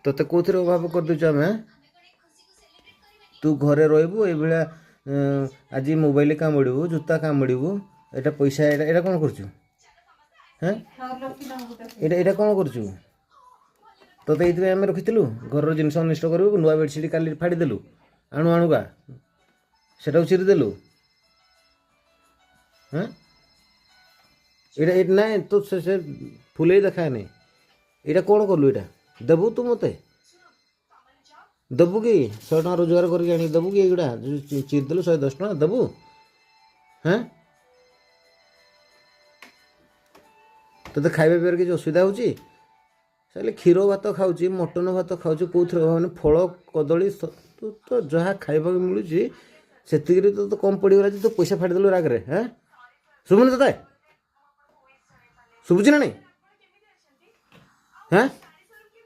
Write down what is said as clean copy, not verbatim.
ତୋତେ କେଉଁଥିରେ ଅଭାବ କରିଦେଉଛୁ ଆମେ? ତୁ ଘରେ ରହିବୁ ଏଇଭଳିଆ, ଆଜି ମୋବାଇଲ କାମୁଡ଼ିବୁ, ଜୁତା କାମୁଡ଼ିବୁ, ଏଇଟା ପଇସା, ଏଇଟା କ'ଣ କରୁଛୁ? ହେଁ, ଏଇଟା କ'ଣ କରୁଛୁ? ତୋତେ ଏଇଥିପାଇଁ ଆମେ ରଖିଥିଲୁ? ଘରର ଜିନିଷ ଅନିଷ୍ଟ କରିବୁ? ନୂଆ ବେଡ଼ସିଟ୍ କାଲି ଫାଡ଼ିଦେଲୁ ଆଣୁ ଆଣୁକା, ସେଟାକୁ ଚିରିଦେଲୁ। ହଁ, ଏଇଟା ନାଇଁ ତୁ ସେ ଫୁଲେଇ ଦେଖାଏନି। ଏଇଟା କ'ଣ କଲୁ? ଏଇଟା ଦେବୁ ତୁ ମୋତେ? ଦେବୁ କି? 100 ଟଙ୍କା ରୋଜଗାର କରିକି ଆଣିକି ଦେବୁ କି? ଏଇଗୁଡ଼ା ଚିରିଦେଲୁ, 110 ଟଙ୍କା ଦେବୁ? ହେଁ, ତୋତେ ଖାଇବା ପିଇବାରେ କିଛି ଅସୁବିଧା ହେଉଛି? ହେଲେ କ୍ଷୀର ଭାତ ଖାଉଛି, ମଟନ ଭାତ ଖାଉଛି, କେଉଁଥିରେ ଅଭାବ ନାହିଁ। ଫଳ, କଦଳୀ, ତୁ ତ ଯାହା ଖାଇବାକୁ ମିଳୁଛି ସେତିକିରେ ତ କମ୍ ପଡ଼ିଗଲା ଯେ ତୁ ପଇସା ଫାଡ଼ିଦେଲୁ ରାଗରେ। ହେଁ, ଶୁଭୁନି ତୋତେ? ଶୁଭୁଛି ନା ନାଇଁ? ହେଁ।